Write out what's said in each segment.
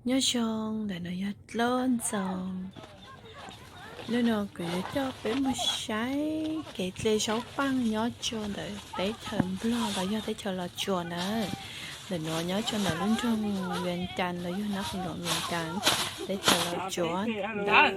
Nyob zoo, ntawm no yog dlaab ntxoo. Hnub no kuv yuav coj peb mus saib kev tle zaub paaj nyob rua ntawm teb chaws Nplog los yog teb chaws Los Tsuas na. Ntawm nuav nyob rua ntawm lub nroog Vias Cas los yog nab qhov luam Vias Cas, teb chaws Los Tsuas. Ntawm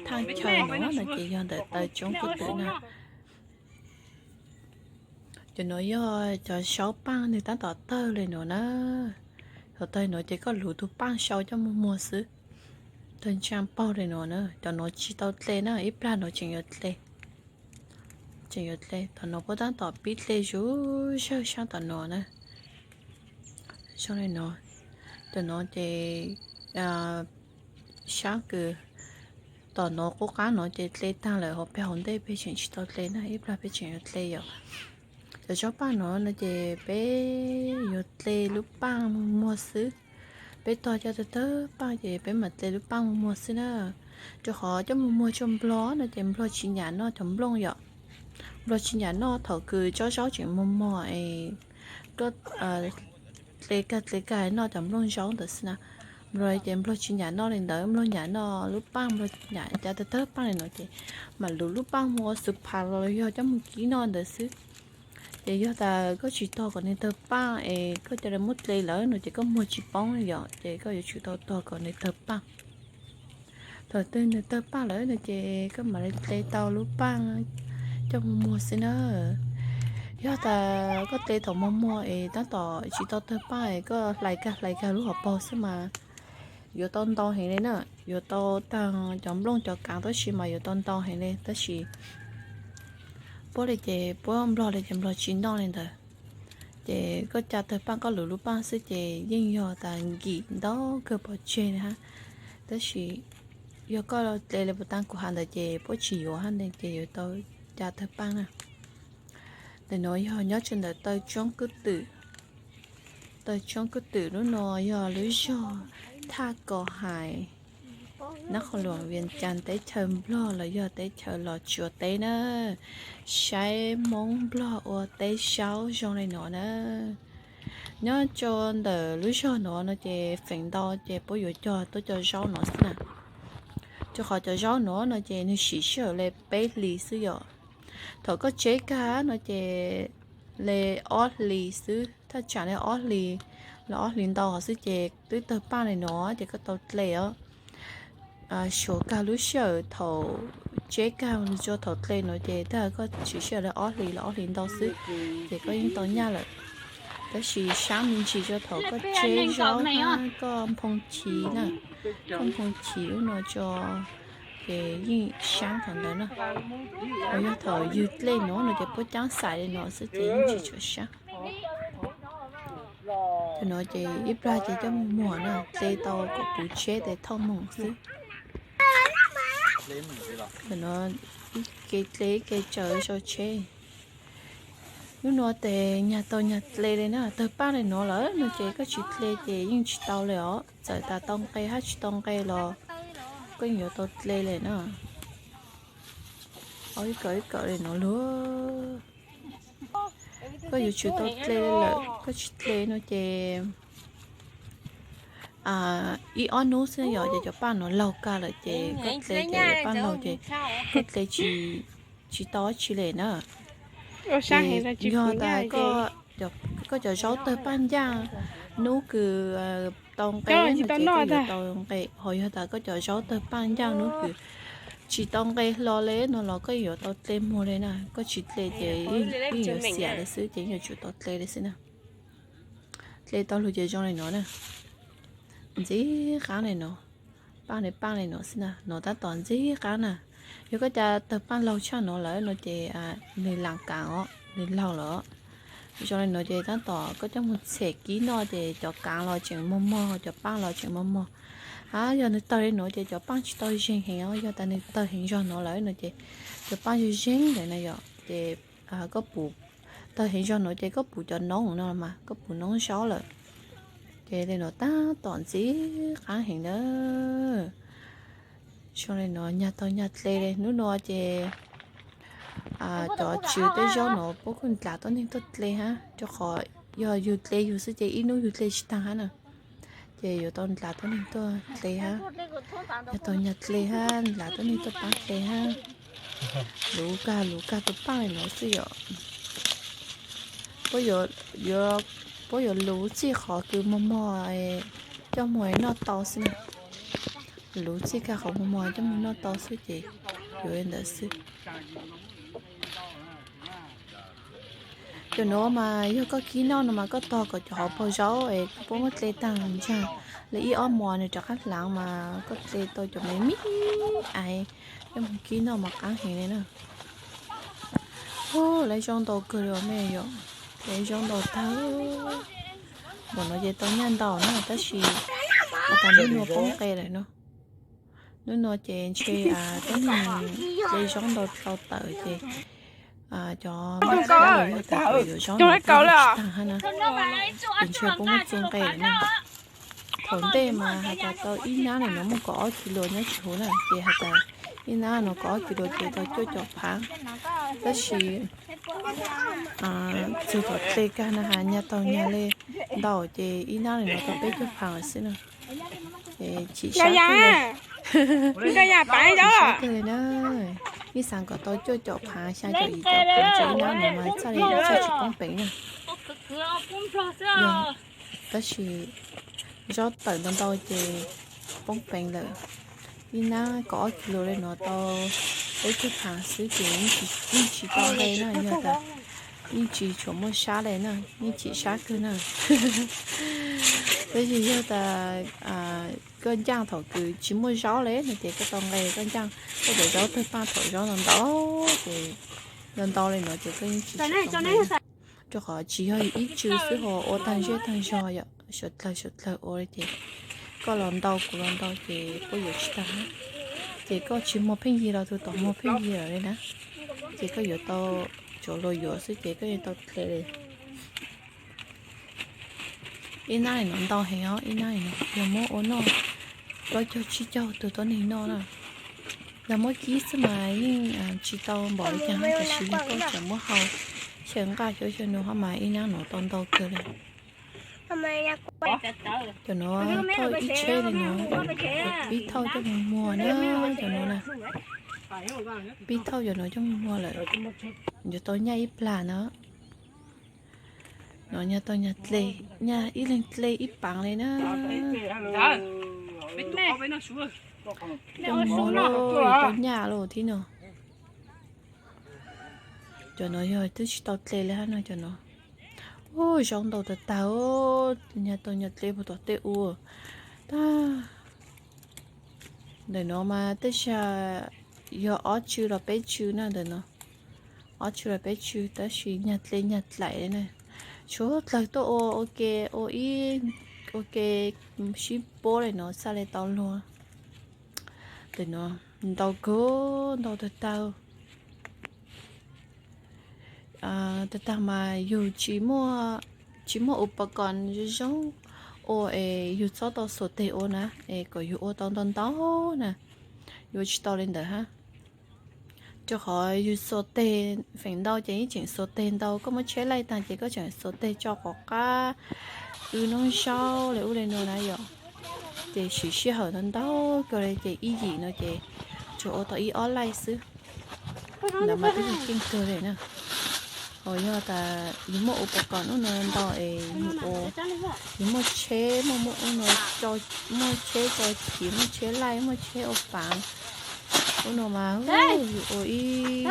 thaaj chaw nuav no ces yog ntawm taw Tsoob Kwj Twm na. Cov nuav yog cov zaub paaj nwg taab tom tawg le nuav na. Thaum tawg nuav ces koj luv tug paaj sau coj moog muag xwb. Tawg ntsaa paug le nuav na, cov nuav tsi tau tle na, ib plag nuav tseem yuav tle. Tseem yuav tle, thaum nuav puab taab tom pib tle zuj zawg saab tom nuav na. Zoo le nuav, tom nuav ces saab kws tom nuav qub qaab nuav ces tle taag lawm, hauv peg hauv ntej peb tseem tsi tau tle na, ib plag peb tseem yuav tle yom. Cov zaub paaj nuav no ces peb yuav tle lub paaj muag muag xwb. Peb tog cov tawg tawg paaj ces peb mam tle lub paaj muag muag xwb na. Rua qhov coj moog muag tsua Nplog no ces Nplog tsi nyam noj cov nplooj yom. Nplog tsi nyam noj, thaum kws tsob zaub tseem mog mog es koj tle kag tle kag noj cov nplooj zaub ntawd xwb na. Nplog ces Nplog tsi nyam noj le ntawd, Nplog nyam noj lub paaj, Nplog nyam cov tawg tawg paaj le nuav ces mam luv lub paaj muag ua xwb phav los yog coj moog kib noj ntawd xwb. Ces yog tas koj tsis tog kom nwg tawg paaj es koj ca le muab tle lawm no ces koj muag tsis poob yom, ces koj yuav tsum tau tog kom nwg tawg paaj. Thaum twg nwg tawg paaj lawm no ces koj mam le tle tau lub paaj coj moog muag xwb na. Yog tas koj tle thaum mog mog es taab tom tsis tau tawg paaj es koj hlais kag hlais kag lub hauv paug xwb mas yuav tau ntau heev le na. Yuav tau taag cov nplooj cov kaav tab sis mas yuav tau ntau heev le tab sis puab le ces puab, Nplog le ces Nplog tsi noj le ntawd. Ces koj ca tawg paaj koj luv lub paaj xwb ces yeej yog tas nkim ntau kawg pov tseg le hab. Tab sis yog koj tle le puag ta kuv has ntawd ces puab tsis yuav hab ne ces yuav tau ca tawg paaj na. Ntawm nuav yog nyob rua ntawm taw Tsoob Kwj Twm. Taw Tsoob Kwj Twm lub nuav yog lub zog Thaj Kom Hais, nab qhov luam Vias Cas teb chaws Nplog los yog teb chaws Los Tsuas teb na. Saib Moob Nplog ua teb zaub zoo le nuav na. Nyob rua ntawm lub zog nuav no ces feem ntau ces puab yuav cog tuab cov zaub nuav xwb na. Rua qhov cov zaub nuav no ces nwg sim sij hawm le peb hlis xwb yom. Thaum koj tseb kag no ces le ob hlis xwb, thaj tsam le ob hlis los ob hlis ntau hov xwb ces twb tawg paaj le nuav ces koj tau tle os. Suav kag lub sij hawm thaum tseb kag rua thaum tle nuav ces tag koj sim sij hawm le ob hlis los ob hlis ntau xwb ces koj yeej tau nyaj lawm. Tab sis saab me ntsis rua thaum koj tseb zaub hab koj nphoo chiv na, koj nphoo chiv ub no rua ces yeej saab thaum ntawd na. Hos yog thaum ywg tle nuav no ces puab caab xais le nuav xwb ces yeej tsis tshua saab. Thaum nuav ces ib plag ces coj moog muag na, tle tau kom puv tsheb tes thauj moog xwb. Thaum nuav ib ke tle ib ke tsaws sau tsheb. Lub nuav tes nyag tau nyag tle le na, tawg paaj le nuav lawm no ces koj tsis tle ces yeej tsis tau le os. Txawm tas tau nqe hab tsis tau nqe los koj yeej yuav tau tle le na. Ib kawm ib kawm le nuav lug. Koj yuav tsum tau tle le lawm, koj tsis tle no ces ib ob nub xwb yom ces cov paaj nuav laug kag lawm ces koj tle ces cov paaj laug ces koj tle tsis tau dab tsi le na. Ces yog tas koj cov zaub tawg paaj ncaaj nub kws tau nqe no ces koj yuav tau nqe, hos yog tas koj cov zaub tawg paaj ncaaj nub kws tsis tau nqe hlo le no los koj yuav tau tle muag le na. Koj tsis tle ces yeej yuav xiam le xwb ces yeej yuav tsum tau tle le xwb na. Tle tau lug ces zoo le nuav na. Ntxim qaab le nuav, paaj le paaj le nuav xwb na, nuav tab tom ntxim qaab na. Yog koj ca tawg paaj laug tshaj nuav lawm no ces nwg laam kaav os, nwg laug lawm. Zoo le nuav ces tab tom koj coj moog txhem kib noj ces cov kaav los tseem mog mog, cov paaj los tseem mog mog. Hab yog nwg tawg le nuav ces cov paaj tsis tau zeeg heev os, yog tas nwg tawg heev zog nuav lawm no ces cov paaj zeeg zeeg ntawd na yom. Ces koj pum tawg heev zog nuav ces koj pum cov noob no mas koj pum noob zaub lawm. Ces le nuav tab tom ntxim qaab heev na. Zoo le nuav nyag tau nyag tle le. Nub nua ces cov tswv tej zaub nuav puab kuj dlav tuab neeg tuaj tle hab, rua qhov yog yug tle yug xwb ces ib nub yug tle tsis taag hab na. Ces yuav tau nplav tuab neeg tuaj dle hab, yog tau nyag dle hab nplav tuab neeg tuaj paab dle hab. Luv kag luv kag tus paaj li no xwb yom. Puab yuav luv txij qhov kws mos mos coj moog noj tau xwb na. Luv txij kag qhov mos mos coj moog noj tau xwb ces yuav li ntawd xwb. Cov nuav mas yog koj kib noj no mas koj tog kom cov hauv paug zaub es puab muab dle taag ntsag le ib ob mos nws rov qab hlaav mas koj dle tau cov me me ais coj moog kib noj mas qaab heev li na. Hu, lawv zaub ntau kawg li mej yom, lawv zaub ntau tag. Npaum no ces tau nyaj ntau na tab sis has tas nub nua poob nqe lawm no. Nub nua ces ntshe tuab neeg dle zaub ntau dlhau tawm ces cov mej kab los yog tas yuav zaub ntau tsis taag hab na, ces ntshe puab muab txug nqe lawm na. Thaum ntej mas has tas tau ib nab li no muaj kaum ob kis lus nyob tsis huv na, ces has tas ib nab no kaum ob kis lus ces tau cuaj caum phaav. Tab sis txug thaum dle kag na has nyag taug nyag le ntau ces ib nab li no tau peb caug phaav lawm xwb na. Ces chim sab kawg li, chim sab kawg li na. Ib xaav kom tau cuaj caum phaav xyaa caum yim caum phaav tso ib nab no mas txhaj li txhaj tsis poob peev na. Tab sis zaub tawm ntau ntau ces poob peev lawm. Ib nab kaum ob kis lus li no tau peb caug phaav xwb ces yeej tsis tau nqe na, yog tas yeej tsis tshuav muaj sab li na, yeej chim sab kawg na. Tab sis yog tas koj ncaaj thaum kws tsis muaj zaub li no ces koj tau nqe, koj ncaaj koj cov zaub tawg paaj thaum zaub ntau ntau ces ntau ntau li no ces koj yeej tsis tau nqe. Rau qhov tsis yog ib tsw xwb ho ua taag zej taag zog yom, suav dlawg suav dlawg ua li ces koj los ntau kuv los ntau ces puab yuav tsis taag na. Ces koj tsis muag pheej yig los tug tom muag pheej yig lawm li na, ces koj yuav tau tsuav luag yuav xwb ces koj yeej tau dle li. Ib nab li no ntau heev os, ib nab li no yog muab ua noj plaub caug tsib caug tug tuab neeg noj na. Yog muab kib xwb mas yeej tsis tau npaum li cas, tab sis yog koj tseem muab hau xyaw nqaj xyaw xyaw nua hab mas ib nab no tau ntau kawg li. Cov nuav thauj ib tsheb li no, pib thauj coj moog muag na, cov nuav na. Pib thauj cov nuav coj moog muag lawm, yuav tau nyaj ib plag na. No nyag tau nyag dle, nyag ib leeg dle ib paav li na. Coj moog muag lauj, yuav tau nyaj lauj thib no. Cov no yog twb tsis tau dle li hab no cov no. Ub, zaub ntau tag tag, nyag tau nyag dle puag tom tej ua tag. Ntawm no mas tej zag yog ob tsw los peb tsw na ntawm no. Ob tsw los peb tsw tab sis nyag dle nyag dlaim li na. Tshuav dlawg tuaj ua ua ke, ua ib, ua ke sib puab li no txhaj li tau luag. Ntawm no ntau kawg, ntau tag tag. Tag tag mas yug tsis muaj, tsis muaj upakoos zoo zoo ua es yug txhob tau xuas teg ua na, es kom yug ua tau ntau ntau na, yuav tsis tau li ntawd hab. Rau qhov yug xuas teg, feem ntau ces yeej tseem xuas teg ntau, koj muab tsheb laij tag ces koj tseem xuas teg tso qhov qab, wb noob zaub li ub li no na yom. Ces siv sij hawm ntau ntau kawg li ces ib yim no ces tsuas ua tau ib ob laij xwb. Ntawd mas twb yog keej kawg li na. Ho yog tas yus muaj upakoos ub no ntau es yus ua, yus muaj tsheb, muaj muaj ub no, muaj tsheb tso chiv, muaj tsheb laij, muaj tsheb ua paav, ub no mas yus ua ib,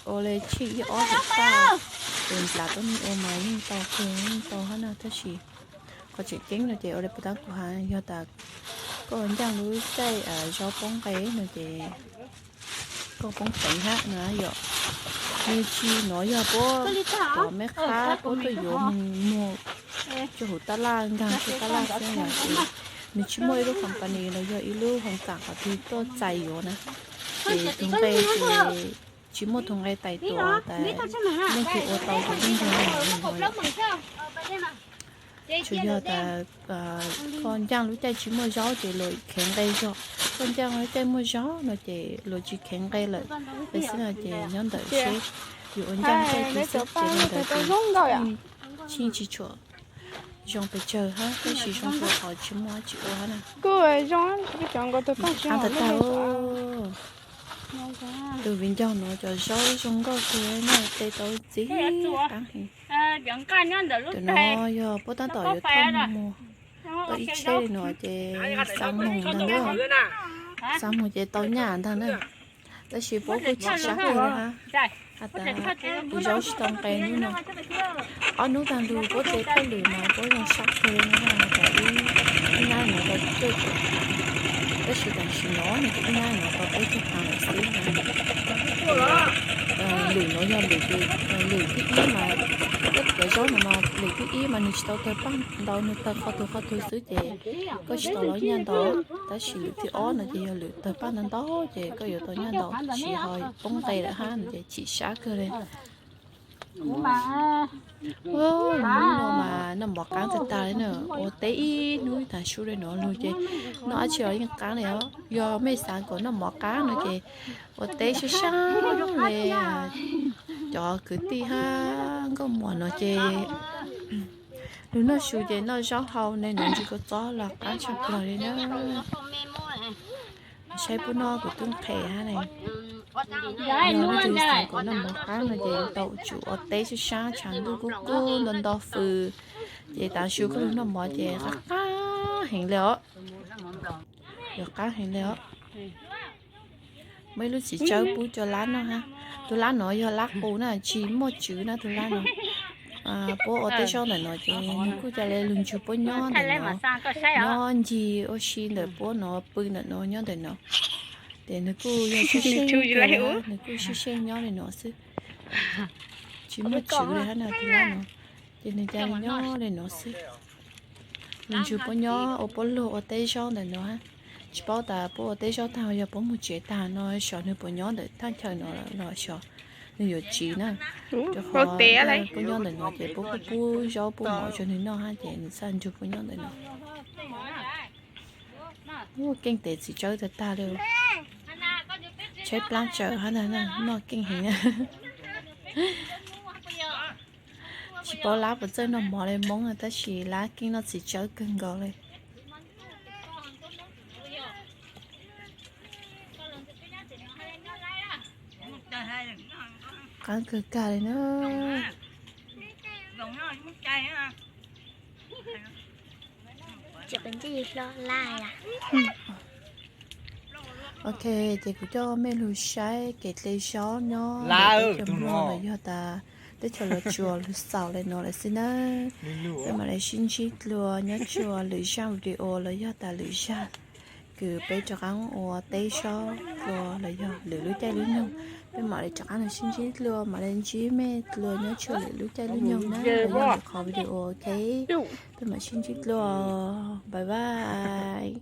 ua li tsheej ib ob hom tag, es nplav tuab neeg ua mas yeej tau kawg, yeej tau hab na. Tab sis qhov tseem ceeb no ces ua li puag ta kuv has, yog tas koj ncaaj lub caij zaub poob nqe no ces koj poob peev hab na yom. Nws tsis, no yog puab cov meb qhab puab tuaj yuav moog muag rua huv tab laj, nkaag rua tab laj xwb na ces nws tsis muaj ib lub company los yog ib lub hoo kaam qhov twg tuaj txais yuav na. Ces tug nqe ces tsis muaj tug nqe tais tuam tas leej twg ua tau ces yeej yog leej ntawd no. Tsuas yog tas koj ncaaj lub caij tsis muaj zaub ces luag kheev nqe zog, koj ncaaj lub caij muaj zaub no ces luag tsis kheev nqe lawm. Tam sim no ces nyob ntawm seb yus ua ncaaj caij twg xwb ces ntawd ces yeej tsis tshua Zoo pes tsawg hab, tab sis zoo rua qhov tsis muaj dab tsi ua hab na. Kuj zoo, cov nkaus tug tag tag. Tus viv ncaus nuav cov zaub zoo nkauj kawg na, te tau ntxiv qaab heev. Tus nuav yog puab taab tom yuav thauj muag, tau ib tsheb li nuav ces xaa moog ntag na, xaa moog ces tau nyaj ntag na. Tab sis puab kuj chim sab kawg le hab, has tas kuv zaub tsis tau nqe hnub no. Ob hnub taag lug puab te thauj lwm mas puab zoo sab kawg le na, has tas ib hnab nuav tau cuaj caum, tab sis tam sim no nws ib hnab nuav tau peb caug tas lawm xwb na. Lwm nuav yog lwm, lwm thib ib mas, cov zaub nuav mas lwm thib ib mas nws tsis tau tawg paaj ntau, nws tawg qhov twg qhov twg xwb ces koj tsis tau lov nyaj ntau, tab sis lwm thib ob no ces yog lwm tawg paaj ntau ntau ces koj yuav tau nyaj ntau, tab sis ho poob nqe lawm hab no ces chim sab kawg le. Hnub no mas noj mov qaab tag tag le na, ua teb ib hnub taag su le nuav lug ces noj dab tsi los yeej qaab le os. Yog mej xaav kom noj mov qaab no ces ua teb sab sab le, cov kwv tij hab nkauj muam no ces lug noj su ces noj zaub hau ne, noj ntsis kua txob los qaab tshaj plawg le na. Saib puab noj kuv tub nqhes hab ne. Yog leej twg xaav kom noj mov qaab no ces tau tsum ua teb sab sab, tshav ntuj kub kub nto nto fws, ces tav su koj lug noj mov ces qaab qaab heev le os. Yuav qaab heev le os. Muaj ib lub txiv tsawb pub rua Lab noj hab. Tug Lab nuav yog Lab qus na, tsis muaj tswv na tug Lab nuav. Puab ua teb zaub ntawm nuav ces nws kuj ca le lug ntsug puab nyob ntawm nuav, nyob ncig ua si ntawm puab nuav, pw ntawm nuav, nyob ntawm nuav. Ces nws kuj yog sib seb, nws kuj sib seb nyob le nuav xwb. Tsis muaj tswv le hab na tug Lab nuav, ces nws ca le nyob le nuav xwb. Nws ntsug puab nyob ua puab luag ua teb zaub ntawm nuav hab. Tsis paub tas puab ua teb zaub tag yog puab moog tsev tag no xyov nws puas nyob ntawm thaj chaw nuav los xyov nws yuav tsiv na. Rua qhov puab nyob ntawm nuav ces puab kuj pub zaub pub mov rua nws noj hab ces nws txhaj ntsug puab nyob ntawm nuav. Keej tes txiv tsawb tag tag le. Tshaib plab tsawv hab ntag, noj keej heev. Tsis paub Lab puas txawj noj mov le Moob tab sis Lab keej noj txiv tsawb kawg nkaus le. Qaab kawg kag le na. Ok, ces kuv coj mej lug saib kev hle zaub nyob ntawm teb chaws Nplog los yog tas teb chaws Los Tsuas lug xaus le nuav lawm xwb na. Peb mam le sib ntsib dlua nyob tsua lwm zaj video los yog tas lwm zaj kws peb rov qaab ua teb zaub dlua los yog lwm lub caij lub nyoog. Peb mam le rov qaab los sib ntsib dlua, mam le ntsib mej dlua nyob tsua lwm lub caij lub nyoog na los yog lwm qhov video, ok. Peb mam sib ntsib dlua, bye bye.